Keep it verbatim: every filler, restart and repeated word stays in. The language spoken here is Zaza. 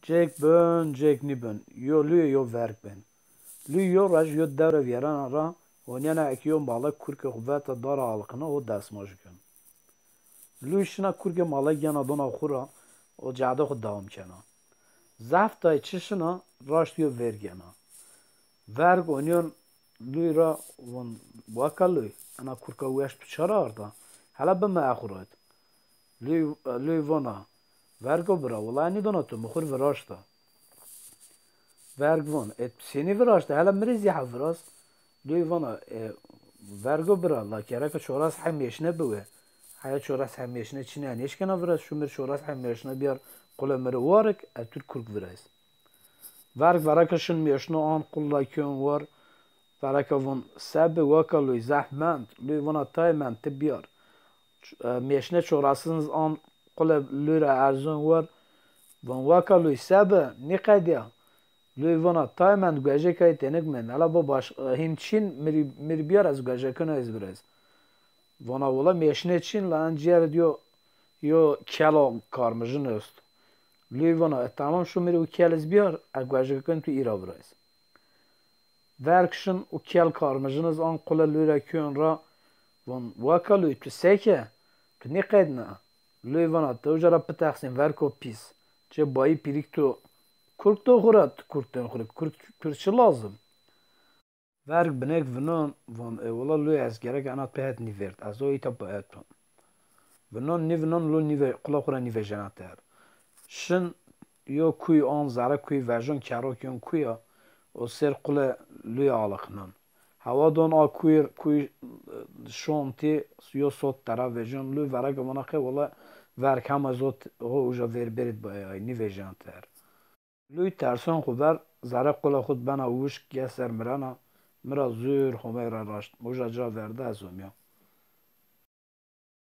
Cêk bin, cêk nîbin. Yo lûyê yo verg bên. Lûy yo roj yo dewre vîyerena ra, onîyena eke yo malek kurkê xwu vete dara aliqine û destmajî ken. Lûy şina kurkê malek yena dona xwu ra û cade xwu dewam kena. Zaf tay çi şina, raşt yo verg yena. Verg onîyon lûy ra von, waka lûy, ena kurka weş tu ça ra arda? Hela bime exurayt. Lûy, lûy vona, vergo bira, wela nîdona tu, mi xwu rê viraşta. Verg von, e, senî viraşta, hela mi rê zî ha viraz. Lûy vona, e, vergo bira, la gereka çoras he mêşne biwe. Heya çoras he mêşne çinî ya, nêşkena viraz, şû mi rê çoras he mêşne biyar, qule mi rê warik, ez tu rê kurk virayz. Verg vereka şin mêşno an, qula kên war, vereka von, se bi waka lûy, zehf mend. Lûy vona, tay mend, ti biyar. Ç-, e, mêşne çorasiniz an, qule lûy ra erzon war, von, waka lûy, se bi, nîqedîya? Lûy vona, tay mend, guejêkay tenik mend. Hela bo baş, e, hîn çin, mi rê, mi rê biyar, ez guejekino ez birez. Vona, wela mêşne çin, la en cîyer di yo, yo kelo karmijin est. Lûy vona, e, tamam, şû mi rê û kel iz biyar, e, guejekon tu îra virayz. Verg şin û kel karmijin iz an qule lûy ra kên ra, von, waka lûy, tu se ke? Tu nîqedna? Lûy vona, ti uca ra pitexsîn, verko pîs. Çi bayî pîrîk tu kurk do xwu ra, tu kurk dên xwu rê, kurk, kurk çi lazim? Verg binêk vinon, von, e, wela lûy, ez gerek ena tu het nîvêrd, ez o îta biet bim. Vinon nîvinon lûy nîve-, qula xwu ra nîvejena ter. Şin yo kuy an, zere kuy vejon, kero kên kuya û sêr qule lûy aliqnon. Hewa don a kuy, kuy, e, şontî, yo sot tera vejon, lûy vereka vona qey wela verg hema zot ho uca vêr bêrî d bayay, nîvejena ter. Lûy terson xwu ver, zere qula xwu d bena wişk, ya ser mirena, mi ra zûr Homey ra raşt, mi uca ci ra verde ez omîya.